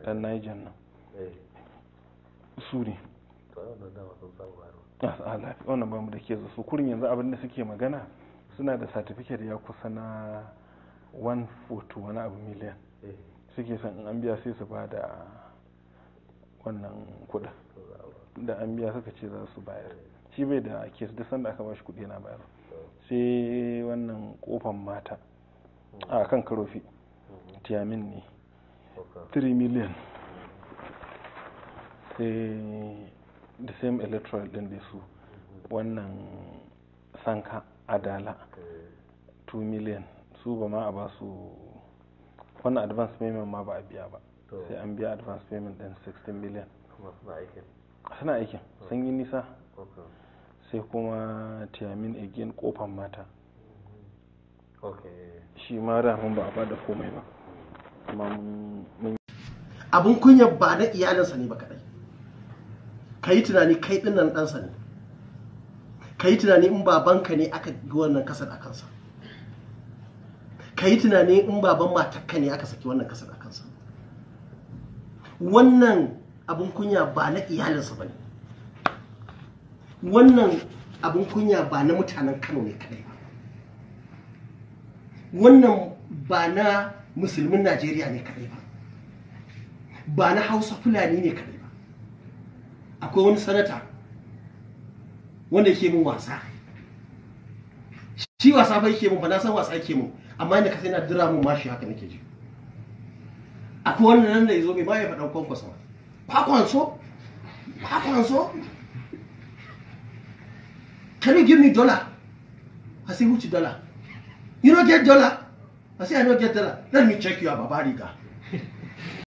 Dan Niger nan. Su ne. A lafi wannan bamu da ke su kurin yanzu abin da suke magana, suna da certificate ya kusa na 140 wani abu miliyan, suke son in an biya sai su ba da wannan kudin da an biya, suka ce za su bayar. Shi bai da case, duk sanda aka bashi kudi yana bayar. Sai wannan Kofan Mata a kan Karofi, Tiamin ne, 3 million. Sai the same electoral din da su wannan Sanka Adala, 2 million. Su ba ma a ba su wannan advance payment ma ba a biya ba, sai an biya advance payment din 16 million. Suna aikin, sun yi nisa. Sai kuma Tiamin again, Kofan Mata, shi ma daman ba a bada komai ba, amma mun Abun kunya ba na iyalinsa ne ba kadai. Ka yi tunani, kai dinnan ɗansa ne. Ka yi tunani in babanka ne aka yi wannan kasar a kansa. Ka yi tunani in baban matarka ne aka saki wannan kasar a kansa. Wannan abun kunya ba na iyalinsa ba ne. Wannan abun kunya ba na mutanen Kano ne kadai ba. Wannan ba na musulmin Najeriya ne kadai ba, ba na Hausa Fulani ne kadai ba. Akwai wani sanata wanda yake mun wasa. Shi wasa fa yake mun fa, na san wasa yake mun, amma inda ka sai na dira mun mashi haka nake ji. Akwai wannan nan da yazo bai ma ya faɗan Kwankwaso ba, Kwakwanso, Kwakwanso, can you give me dollar? I say, which dollar? You no get dollar? I say, I no get dollar. Let me check your babariga.